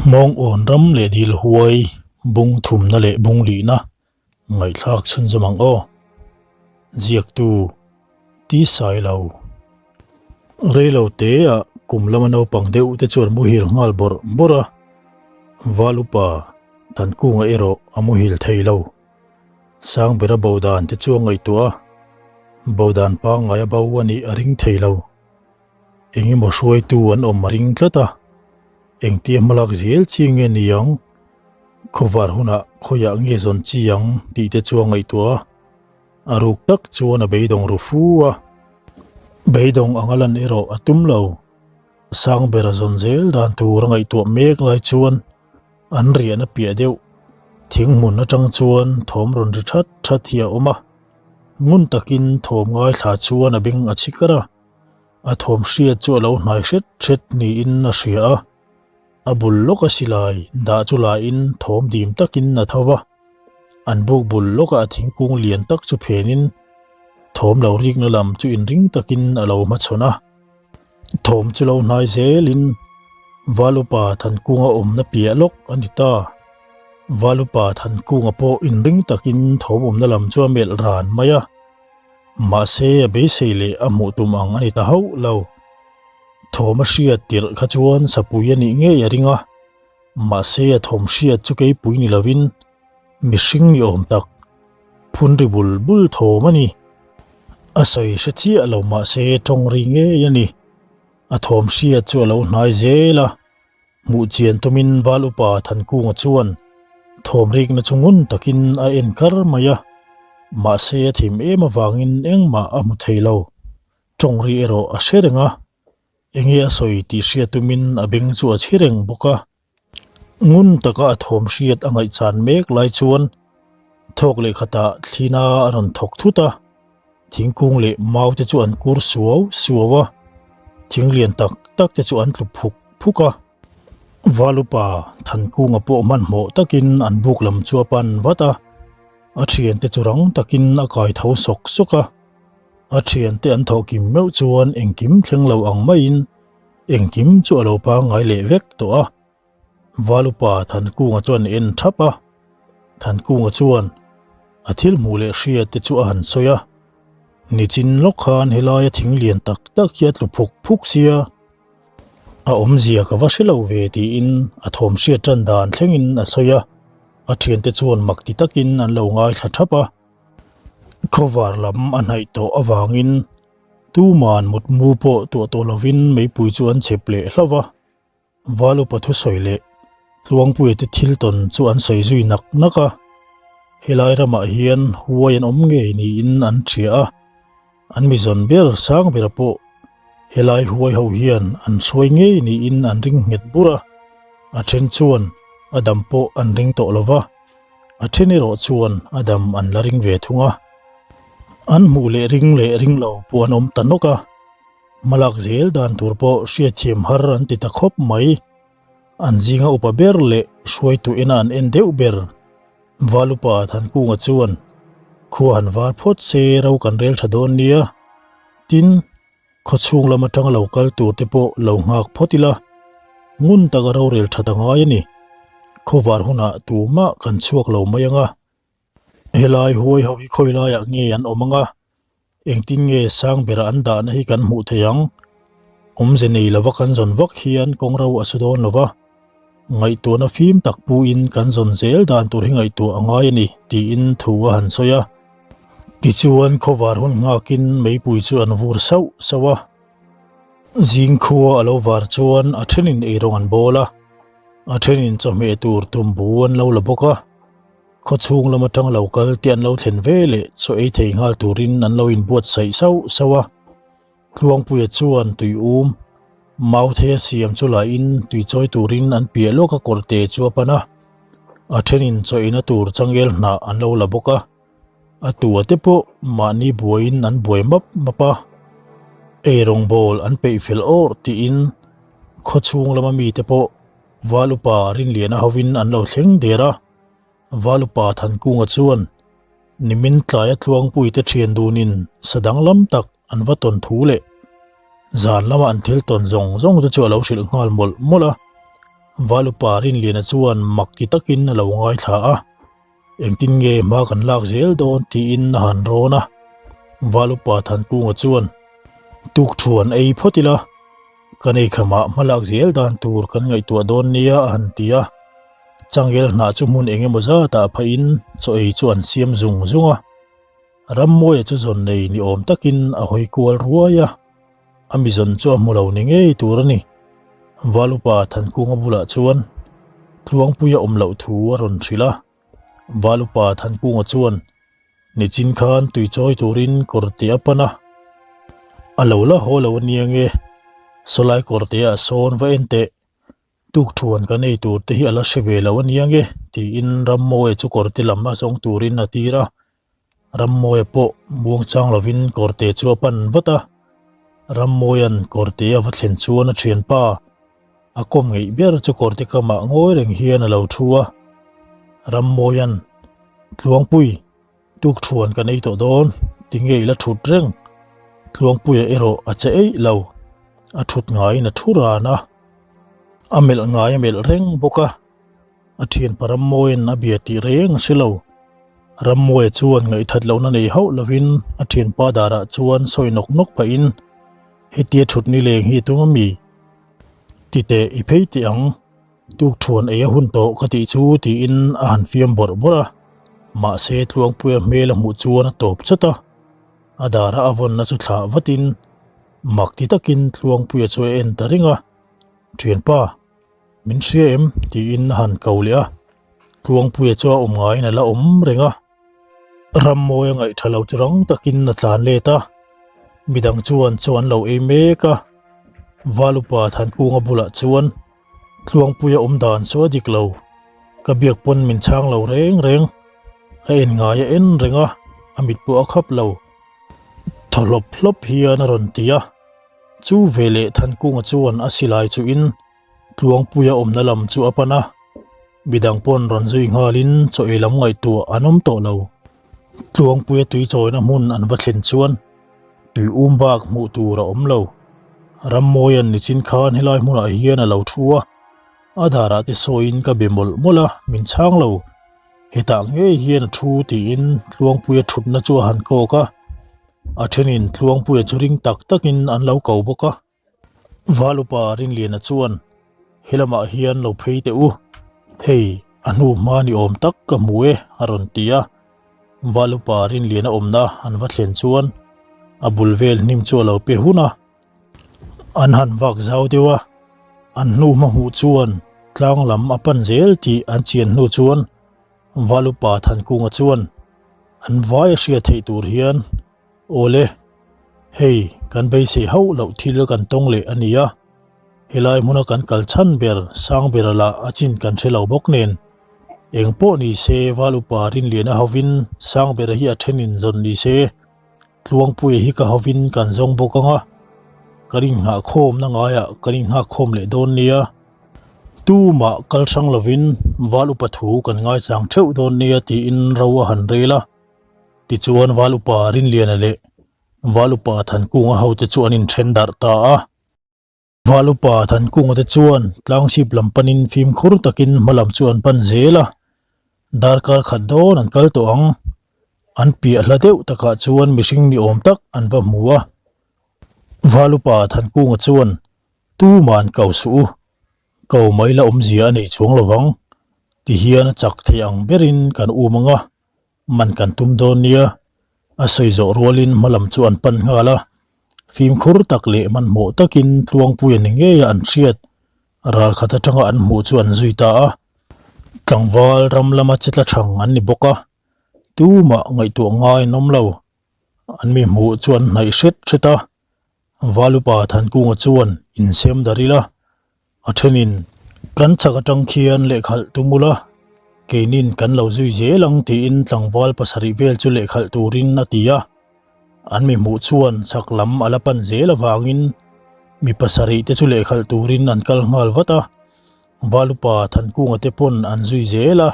Hmawng awn ram leh dil huai bung thumna leh bung lihna ngaihthlak chhunzawm ang aw. Ziaktu Ti Sailo. Reilo teah kum lama naupang deuh te chuan muhil nghal bawrh bawrh a, Val upa Thankunga erawh a muhil thei lo. Sangbera bo dan te chu a ngaihtuah a, bo dan pangngai a bo a nih a ring thei lo. Eng emaw hruaitu an awm a ring tlat a, engtia hmalak zel chi nge ni ang, khawvar hunah khawiah nge zawn chi ang tih te chu a ngaihtuah a, a ruk tak chuan a beidawng ru fu a. Beidawng anga lan erawh a tum lo. Sangbera zawn zel dan tur a ngaihtuah mek lai chuan An riahna piah deuh thing hmun atang chuan thawm rawn ri that that hi a awm a, ngun takin thawm ngaithla chuan a beng a chhi kar a, a thawm hriat chu a lo hnai hret hret niin a hria a, a bul lawka silai dah chu lain thawm dim takin a tho va, an buk bul lawka a thingkung lian tak chu phenin thawm lo rikna lam chu inring takin a lo hmachhawn a. Thawm chu lo hnai zelin Valupa Thankunga awmna piah lawk a ni ta. Valupa Thankunga pawh inring takin thawm awmna lam chu a melh ran mai a. Mahse a beisei leh a hmuh tum ang a ni ta hauh lo. Thawm a hriat tirh kha chuan sapui a nih ngei a ring a. Mahse a thawm hriat chu keipui ni lovin mihring ni awm tak phun ri bul bul thawm a ni. A sawi hre chiah lo mahse tawng ri ngei a ni. A thawm hriat chu a lo hnai zel a, hmuh chian tumin Val Upa Thankunga chuan thawm rikna chu ngun takin a en kar mai a, mahse a thim em avangin engmah a hmu thei lo. Tawng ri erawh a hre reng a, enge a sawi tih hriat tumin a beng chu a chhi reng bawk a. Ngun taka a thawm hriat a ngaihchan mek lai chuan thawk leh khatah thlina a rawn thawk thut a, thingkung leh mau te chu an kur suau suau a, thing lian tak tak te chu an tlu phuk phuk a. Valupa Thankunga pawh hmanhmawh takin an buk lam chu a pan vat a, a thiante chu rang takin a kai tho sawk sawk a, a thiante an thawh kim meuh chuan engkim thleng lo ang maiin Engkim chu a lo pangngai leh vek tawh a, Valupa Thankunga chuan a en thap a, Thankunga chuan a thil hmuh leh hria te chu a han sawi a, Nichin lawk khan helaia thing lian tak tak hi a tlu phuk phuk sia, a awmzia ka va hre lo ve tiin a thawm hriat tan dan thlengin a sawi a, a thiante chuan mak ti takin an lo ngaithla thap a, khawvar lam a hnaih tawh avangin Tuman mutmu pawh tuah tawh lovin meipui chu an chep leh hlauh va, Val upa thusawi leh Tluangpuia te thil tawn chu an sawi zui nak nak a, helai ramah hian huai an awm ngei niin an hria a, an mizawn ber sang bera pawh helai huai ho hian an hruai ngei niin an ring nghet bur a, a then chuan a dam pawh an ring tawh lo va. A then erawh chuan a dam an la ring ve thung a, an hmuh leh ring leh ring lo pawh an awm ta nawk a, hmalak zel dan tur pawh hriatthiam har an ti ta khawp mai. An zinga upa ber leh hruaitu ena an en deuh ber Val upa Thankunga chuan khua han var phawt se ro kan rel tha dawn nia, tin, Khaw chhung lam atanga lo kal tur te pawh lo nghak phawt ila, ngun taka rorel that a ngai a ni. Khawvar hunah tumah kan chhuak lo mai ang a, helai huai ho hi khawi laiah nge an awm ang a, engtin nge sang bera an dahna hi kan hmuh theih ang? Awmze nei lova kan zawn vak hian kawng ro a su dawn lova, ngaihtuahna fim tak puin kan zawn zel dan tur hi ngaihtuah a ngai a ni, tiin thu a han sawi a. Tichuan khawvar hun nghakin meipui chu an vur sauh sauh a, zing khua a lo var chuan a thenin eirawng an bawl a, a thenin chawhmeh tur tumbu an lo la bawk a, khaw chhung lam atang lo kal te an lo thlen ve leh chaw ei thei nghal turin an lo inbuatsaih sauh sauh a. Tluangpuia chuan tui um Mauthei a siam chu lahin tui chawi turin an piah lawk a kawrte chu a pan a, a thenin chaw eina tur changel hnah an lo la bawk a, a tua te pawh mahni buaiin an buai map map a, eirawng bawl an peih fel awrh tiin khaw chhung lama mite pawh Val upa Rinliana hovin an lo thleng der a. Val upa Thankunga chuan nimin tlaia Tluangpuite thian dunin sa danglam tak an va tawn thu leh zan lama an thil tawn zawng zawng te chu a lo hrilh nghal mawlh mawlh a. Valupa Rinliana chuan mak ti takin a lo ngaithla a, Engtin nge hma kan lak zel dawn tiin a han rawn a. Valupa Thankunga chuan, Tukthuan ei phawt ila, kan eikhamah hma lak zel dan tur kan ngaihtuah dawn nia a han ti a. Changel hnah chu hmun eng emaw zatah phahin chaw ei chu an siam zung zung a. Rammawia chu zawn nei ni awm takin a hawi kual ruai a. A mi zawn chu a hmu lo ni ngei tur a ni. Valupa Thankunga bulah chuan Tluangpuia awm loh thu a rawn hrilh a. Valupa Thankunga chuan nichin khan tui chawi turin kawrte a pan a, a lo la haw lo ania nge, sawlai kawrte ah sawn va en teh, tukthuan kan ei tur te hi a la hre ve lo ania nge tiin Rammawia chu kawrte lam a zawng turin a tir a. Rammawia pawh muang chang lovin kawrte chu a pan vat a, Rammawia'n kawrte a va thlen chuan a thianpa a kawm ngeih ber chu kawrte kamah ngawi reng hian a lo thu a. Rammawia'n, Tluangpui, tukthuan kan ei tawh dawn, tinge i la thut reng? Tluangpuia erawh a che eih lo, a thut ngaiin a thu ran a, a melh ngai a melh reng bawk a. A thianpa Rammawia'n a bia tih reng a hre lo. Rammawia chuan ngaihthat lohna nei hauh lovin a thianpa darah chuan sawi nawk nawk pahin, Hetia thut ni leng hi tum a mi? Ti teh i phei teh ang, tukthuan ei a hun tawh ka tih chu tiin a han fiam bawrh bawrh a. Mahse Tluangpuia hmel a hmuh chuan a tawp chat a, a dara a vawnna chu thlah vatin mak ti takin Tluangpuia chu a en ta reng a, Thianpa, Min hria em? tiin a han ko leh a, Tluangpuia chu a awm ngaiin a la awm reng a. Rammawi a ngaihtha lo chu rang takin a tlan let a, midang chuan chaw an lo ei mek a. Valupa Thankunga bulah chuan Tluangpuia awm dan chu a dik lo, ka biak pawn min chhang lo reng reng, a en ngai a en reng a, a mit pawh a khap lo. Thaw hlawp hlawp hian a rawn ti a. Chu veleh Thankunga chuan a silai chuhin Tluangpuia awmna lam chu a pan a, midang pawn rawn zui nghalin chaw ei lam ngaihtuah an awm tawh lo. Tluangpuia tui chawina hmun an va thlen chuan tui um bak hmuh tur a awm lo. Rammawia'n nichin khan helai hmunah hian a lo thu a, a darah te sawiin ka be mawlh mawlh a, min chhang lo. Hetah ngei hian a thu tiin Tluangpuia thutna chu a han kawk a, a thenin Tluangpuia chu ring tak takin an lo ko bawk a. Valupa Rinliana chuan helamah hian lo phei teh u, hei a hnu hma ni awm tak ka hmu e a rawn ti a. Valupa Rinliana awmna an va thlen chuan a bul vel hnim chu a lo pe hun a. An han vak zau deuh a, an hnu hma hmuh chuan tlang lam a pan zel tih an chian hnu chuan Valupa Thankunga chuan an vai a hriat theih tur hian Awle, hei kan beisei hauh loh thil kan tawng leh a ni a, helai hmuna kan kal chhan ber Sangbera lah a chin kan hre lo bawk nen eng pawh ni se Valupa Rinliana hovin Sangbera hi a thenin zawn ni se Tluangpuia hi ka hovin kan zawng bawk ang a, kan inghahkhawmna ngaiah kan inghakkhawm leh dawn nia. Tumah kal hrang lovin Val Upa thu kan ngaichang theuh dawn nia tiin ro a han rel a. Tichuan Val Upa Rinliana leh Val Upa Thankunga hote chu an inthen darh ta a. Val upa Thankunga te chuan tlangsip lam panin fimkhur takin hma lam chu an pan zel a, darkar khat dawn an kal tawh ang. An piah hla deuh takah chuan mihring ni awm tak an va hmu a. Val upa Thankunga chuan, Tuman ko suh u, ko mai la awmzia a nei chuang lovang, tihian a chak thei ang berin kan um ang a, Man kan tum dawn nia, a sawi zawh rualin hma lam chu an pan nghal a. Fimkhur tak leh hmanhmawh takin Tluangpuia ni ngeia an hriat ral khat atanga an hmuh chu an zui ta a. Tlangval ram lama che tla thang an ni bawk a, tumah ngaihtuah ngai an awm lo. An mi hmuh chu an hnaih hret hret a, Valupa Thankunga chuan insem darh ila, A thenin, Kan chhak atang khian lehkhalh tum ula, keinin kan lo zui zel ang tiin tlangval pasarih vel chu lehkhalh turin a ti a. An mi hmuh chuan chhak lam a la pan zel avangin mi pasarih te chu lehkhalh turin an kal nghal vat a. Valupa Thankunga te pawn an zui zel a.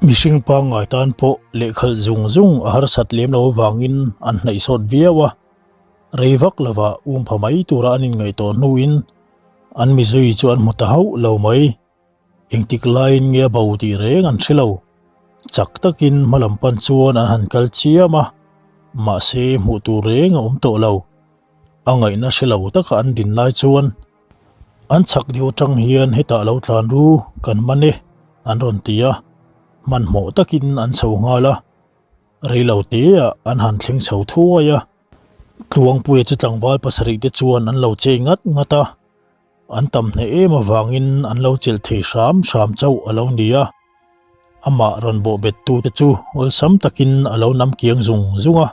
Mihring pangngai tan pawh lehkhalh zung zung a harsat lem lo avangin an hnaih sawt viau a. Rei vak lova um pha mai tura an inngaih tawh hnuin. An mizui chu an hmu ta hauh lo mai. Engtik laiin nge a bo tih reng an hre lo. Chak takin hmalam pan chuan an han kal chiam a, mahse hmuh tur reng a awm tawh lo. A ngaihna hre lo taka an din lai chuan an chhak deuh atang hian hetah lo tlan ru kan man e an rawn ti a, hmanhmawh takin an chho nghal a. Reilo teah an han thleng chho thuai a, Tluangpuia chu tlangval pasarih te chuan an lo chei ngat ngat a, an tam hneh em avangin an lo chelh thei hram hram chauh a lo ni a. Amah rawn bawh bet tute chu awlsam takin a lo nam kiang zung zung a,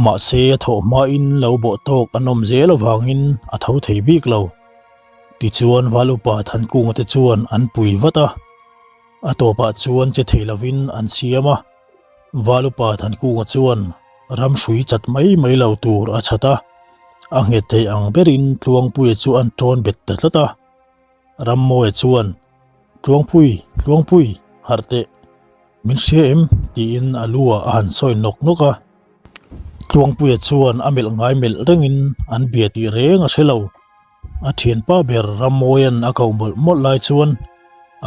mahse a thawh hmain lo bawh tawk an awm zel avangin a tho thei bik lo. Tichuan Valupa Thankunga te chuan an pui vat a, a tawpah chuan che thei lovin an siam a. Valupa Thankunga chuan ram hrui chat mai mai lo tur a chhat a, a nghet thei ang berin Tluangpuia chu an tawn bet ta tlat a. Rammawia chuan, Tluangpui, Tluangpui, harh teh, min hria em? tiin a lu ah a han sawi nawk nawk a. Tluangpuia chuan a melh ngai melh rengin an bia tih reng a hre lo. A thianpa ber Rammawia'n a koh mawlh mawlh lai chuan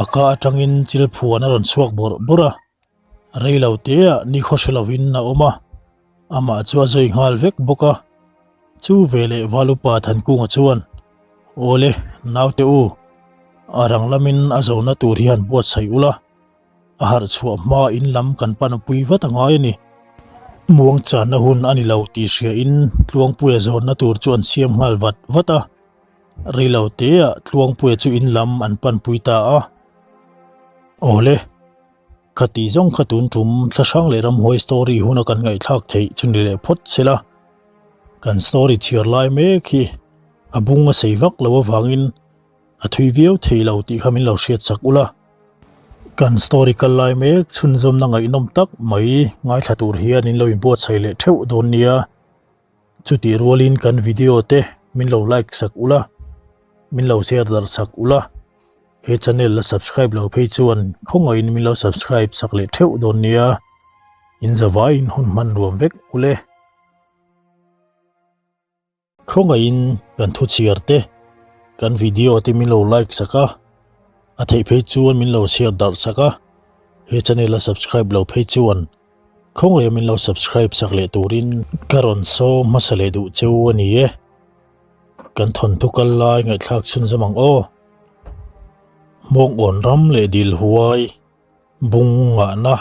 a ka atangin chil phuan a rawn chhuak bawrh bawrh a. Rei lo teah nikhaw hre lovin a awm a, amah chu a zui nghal vek bawk a. Chu veleh Valupa Thankunga chuan, Awle, naute u, a rang lamin a zona tur hi han buatsaih ula, a harh chhuah hma in lam kan panpui vat a ngai a ni. Muang channa hun a ni lo tih hriain Tluangpuia zawnna tur chu an siam nghal vat vat a. Rei lo teah Tluangpuia chu in lam an panpui ta a. Awle. Kha tih zawng kha tun tum thlahrang leh ramhuai story huna kan ngaihthlak theih chu ni leh phawt se la, kan story chhiar lai mek hi a bung a sei vak lo avangin a thui viau thei lo tih kha min lo hriat sak ula. Kan story kal lai mek chhunzawmna ngaihnawm tak mai ngaithla tur hian in lo inbuatsaih leh theuh dawn nia. Chutih rualin kan video te min lo like sak ula, min lo share darh sak ula. He channel la subscribe lo phei chuan khawngaihin min lo subscribe sak leh theuh dawn nia, in zavaiin hun hman nuam vek ule. Khawngaihin kan thu chhiar te, kan video te min lo like sak a, a theih phei chuan min lo share darh sak a, he channel la subscribe lo phei chuan khawngaihin min lo subscribe sak leh turin ka rawn sawm hmasa leh duh cheu a ni e. Kan thawnthu kal lai ngaihthlak chhunzawm ang aw. Hmawng awn ram leh dil huai bung ngahna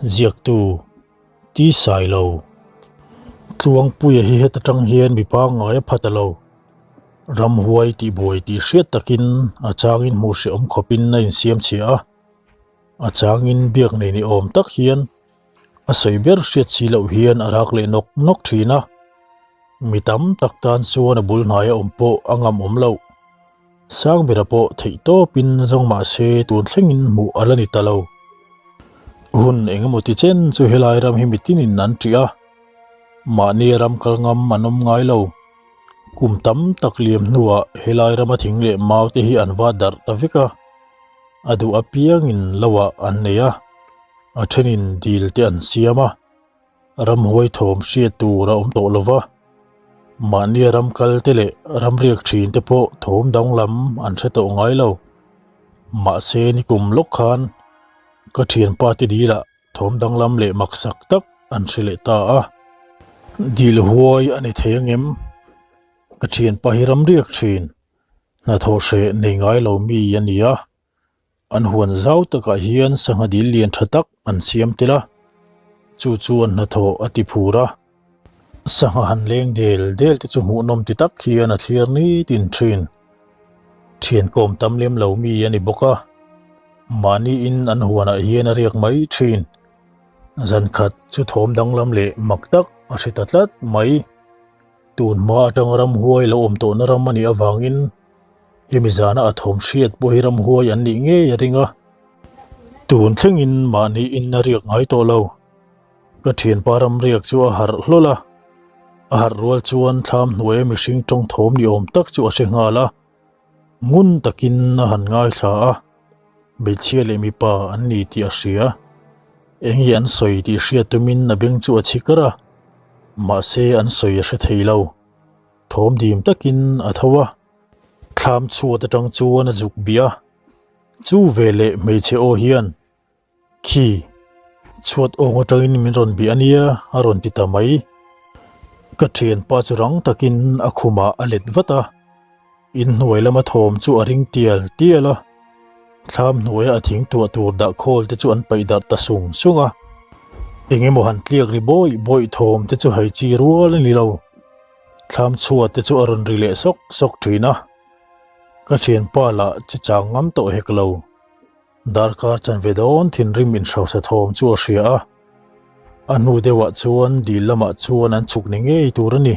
ziaktu Ti Sailo. Tluangpuia hi heta tang hian mi pangngai a pha ta lo. Ramhuai tih buai tih hriat takin a changin hmuh hrehawm khawpin a insiam chhia a. A changin biak nei ni awm tak hian A sawi ber hriat si loh hian a rak leh nawk nawk thin a, mi tam tak tan chuan a bul hnaia awm pawh a ngam awm loh. Sangbera pawh theih tawpin zawng mah se tun thlengin hmuh a la ni ta lo. Hun eng emaw ti chen chu helai ram hi mitinin an ṭih a, mahni ram kal ngam an awm ngai lo. Kum tam tak liam hnuah helai rama thing leh mau te hi an va darh ta vek a, a duh apiangin loah an nei a. A thenin dil te an siam a, ramhuai thawm hriat tur a awm tawh lo va, mahnia ram kal te leh ram riak thin te pawh thawm danglam an hre tawh ngai lo. Mahse nikum lawk khan ka thianpa te dilah thawm danglam leh maksak tak an hre leh ta a. Dil huai a ni thei angem? Ka thianpa hi ram riak thin, hnathawh hreh nei ngai lo mi a ni a. An huan zau takah hian sangha dil lian tha tak an siam tel a, chu chuan hnathawh a ti phur a. Sangha han leng del del te chu hmuhnawm ti tak hian a thlir nitin thin. Thian kawm tam lem lo mi a ni bawk a, mahniin an huanah hian a riak mai thin. Zan khat chu thawm danglam leh mak tak a hre ta tlat mai. Tun hma atang ramhuai lo awm tawhna ram a nih avangin hemi zana a thawm hriat pawh hi ramhuai an nih ngei a ring a. Tun thlengin mahni in a riak ngai tawh lo. Ka thianpa ramriak chu a harh hlawl a, a harh rual chuan thlam hnuaia mihring tawng thawm ni awm tak chu a hre nghal a. Ngun takin a han ngaithla a, hmeichhia leh mipa an ni tih a hria. Eng hi an sawi tih hriat tumin a beng chu a chhi kar a, mahse an sawi a hre thei lo. Thawm dim takin a tho a. Thlam chhuat atang chuan a zuk bih a, chu veleh hmeichhe aw hian, Khi, chhuat awng atangin min rawn bih a nia, a rawn ti ta mai. Ka thianpa chu rang takin a khumah a let vat a. Inhnuai lama thawm chu a ring tial tial a, thlam hnuaia a thing tuah tur dah khawl te chu an paih darh ta sung sung a. Eng emaw han tliak ri bawih bawih thawm te chu hei chi rual a ni lo. Thlam chhuat te chu a rawn ri leh sawk sawk thin a. Ka thianpa lah che chang ngam tawh hek lo. Darkar chanve dawn thinrim inhrosa thawm chu a hria a, a hnu deuhah chuan dil lamah chuan an chhuk ni ngei tur a ni.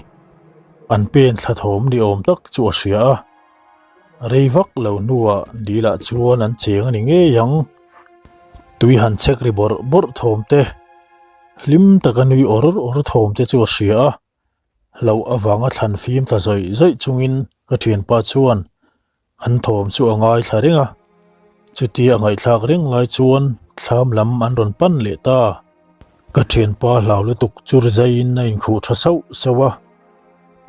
An pen thla thawm ni awm tak chu a hria a, rei vak lo hnuah dilah chuan an cheng a ni ngei ang. Tui han chek ri bawrh bawrh thawm te, hlim taka nui awr awr thawm te chu a hria a, hlauh avanga thlan fim tla zawih zawih chungin ka thianpa chuan An thawm chu a ngaithla reng a, chutia a ngaihthlak reng lai chuan thlam lam an rawn pan leh ta. Ka thianpa hlau lutuk chu rizaiin a inkhuh tha sauh sauh a,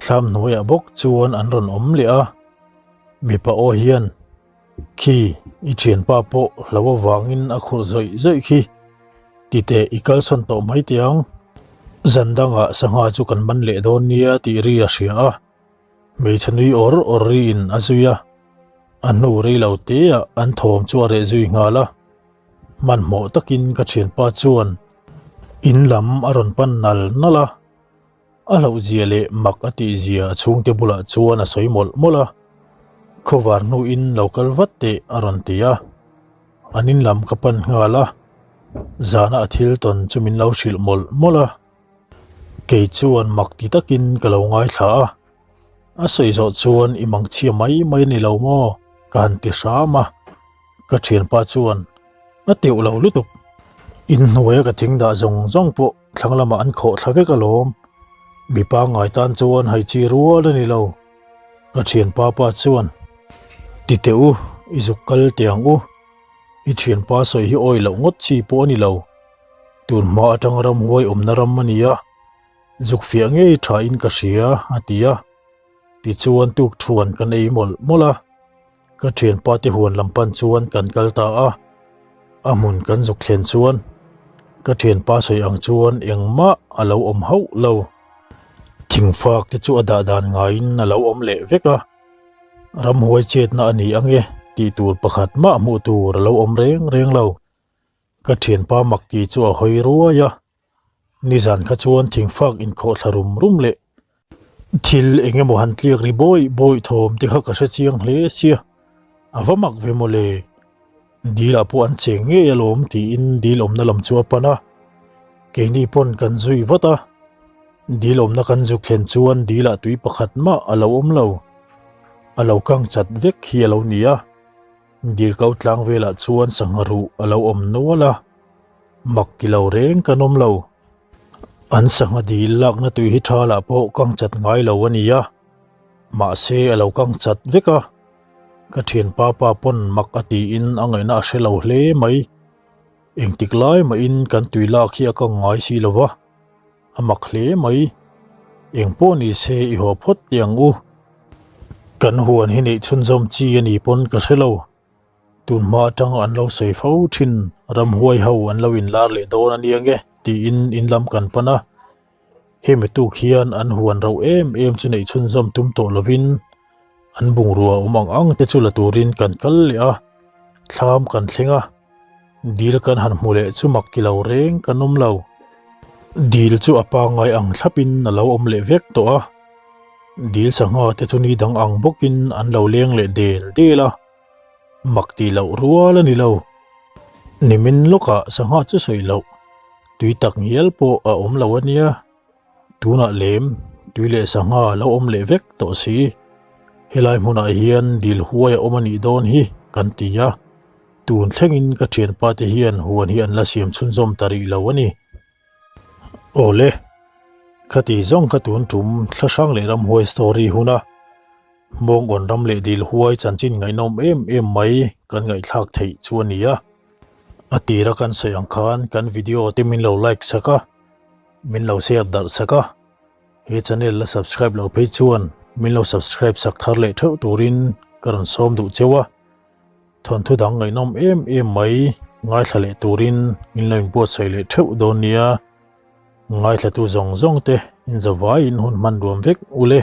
thlam hnuaiah bawk chuan an rawn awm leh a. Mipa aw hian, Khi, i thianpa pawh hlau avangin a khurh zawih zawih khi, titeh i kalsan tawh mai teh ang, zan dangah sangha chu kan man leh dawn nia tih ri a hria a. Hmeichhe nui awr awr riin a zui a, a hnu rei lo teah an thawm chu a reh zui nghal a. Hmanhmawh takin ka thianpa chuan in lam a rawn pan nal nal a, a hlauhzia leh mak a tihzia a chhungte bulah chuan a sawi mawlh mawlh a. Khawvar hnuin lo kal vat teh a rawn ti a, an in lam ka pan nghal a, zana a thil tawn chu min lo hrilh mawlh mawlh a. Kei chuan mak ti takin ka lo ngaithla a, a sawi zawh chuan i mangchhia mai mai a ni lo maw? ka han ti hram a, ka thianpa chuan a teuh lo lutuk. Inhnuaia ka thing dah zawng zawng pawh thlang lamah an khawh thla vek alawm, mi pangngai tan chuan hei chi rual a ni lo. Ka thianpa pa chuan ti teh u, i zuk kal teh ang u, i thianpa sawi hi awi loh ngawt chi pawh a ni lo. Tun hma atanga ramhuai awmna ram a ni a, zuk fiah ngei tha in ka hria a ti a. Tichuan tuk thuan kan ei mawlh mawlh a, ka thianpa te huan lam pan chuan kan kal ta a. A hmun kan zuk thlen chuan ka thianpa sawi ang chuan engmah a lo awm hauh lo. Thingfak te chu a dah dan ngaiin a lo awm leh vek a, ramhuai chetna a ni ange tih tur pakhat mah hmuh tur a lo awm reng reng lo. Ka thianpa Makki chu a hawi ruai a, nizan kha chuan thingfak inkhawh thla rum rum leh thil eng emaw han tliak ri bawih bawih thawm te kha ka hre chiang hle sia, a va mak ve mawle, dil ah pawh an cheng ngei alawm tiin dil awmna lam chu a pan a, keini pawn kan zui vat a, dil awmna kan zuk thlen chuan dil ah tui pakhat mah a lo awm lo, a lo kang chat vek hi a lo ni a. Dilkau tlang velah chuan sangha ruh a lo awm nual a, mak ti lo reng kan awm lo. An sangha dil lakna tui hi tha lah pawh kang chat ngai lo a ni a, mahse a lo kang chat vek a. Ka thianpa pa pawn mak a tiin a ngaihna a hre lo hle mai. Engtik lai mahin kan tui lak hi a kang ngai si lo va. A mak hle mai. Eng pawh ni se i haw phawt teh ang u. Kan huan hi neih chhunzawm chi a ni pawn ka hre lo. Tun hma atang an lo sawi fo thin ramhuai ho an lo inlar leh dawn a nia nge tiin in lam kan pan a. Hemi tuk hian an huan rauh em em chu neih chhunzawm tum tawh lovin an bungrua awm ang ang te chu la turin kan kal leh a, thlam kan thleng a. Dil kan han hmu leh chu mak ti lo reng kan awm lo. Dil chu a pangngai ang thlapin a lo awm leh vek tawh a. Dil sangha te chu ni dang ang bawkin an lo leng leh del del a. Mak tih loh rual a ni lo. Nimin lawkah sangha chu sawi loh, tui tak ngial pawh a awm lo a nia. Tunah lem, tui leh sangha a lo awm leh vek tawh si. Helai hmunah hian dil huai a awm a nih dawn hi kan ti a. Tun thlengin ka thianpa te hian huan hi an la siam chhunzawm ta rih lo a ni. Awle, khati zawng kha tun tum thlahrang leh ramhuai story huna Hmawngawn ram leh dil huai chanchin ngaihnawm em em mai kan ngaihthlak theih chu a ni a. A tira kan sawi ang khan kan video te min lo like sak a, min lo share darh sak a. He channel la subscribe loh phei chuan min lo subscribe sak thar leh theuh turin. ka rawn sawm duh cheu a. Thawnthu dang ngaihnawm em em mai ngaithla leh turin in lo inbuatsaih leh theuh dawn nia. Ngaithlatu zawng zawng te in zavaiin hun hman ruam vek ule.